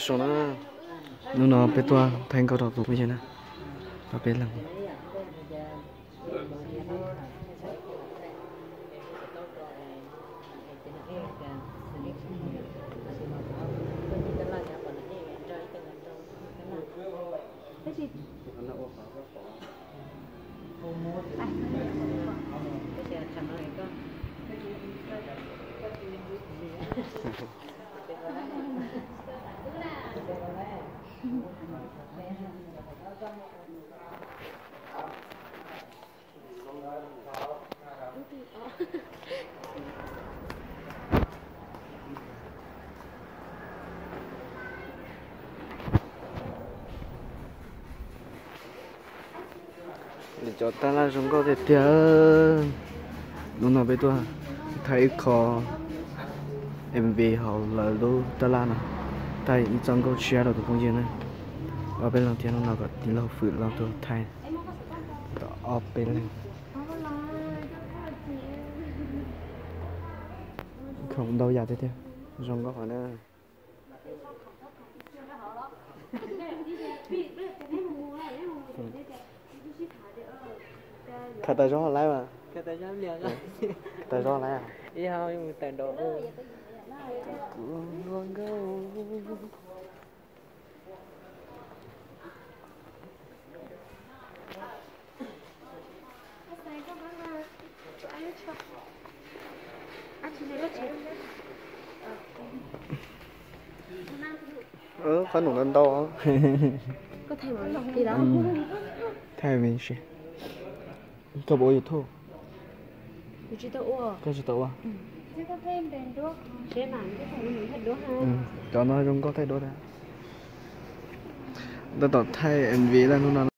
Zoo na, hnub no peb tuaj thaij nkauj rau tus phooj ywg na, rau peb leeg. Lawv cov tab laj zoo nkauj tiag tiag. Hnub no peb tuaj thaij ib qho M V hauv lawv lub tab laj no, thaij ib txoj nkauj tshiab rau tus phooj ywg na. Ob peb leeg thiab, hnub no kom tij laug Fwm los tuaj thaij tau ob peb leeg. Khoom ntau yam tiag tiag, zoo nkauj qhov na. Khaws tas zog laiv mas. Tas zog laiv. Qhob noom ntau ntau. Thaij me ntsis. Koj puas ua YouTube? Koj tsis tau ua? Cov no zoo nkauj thaij duab na. Tab tom thaij M V lawm hnub no.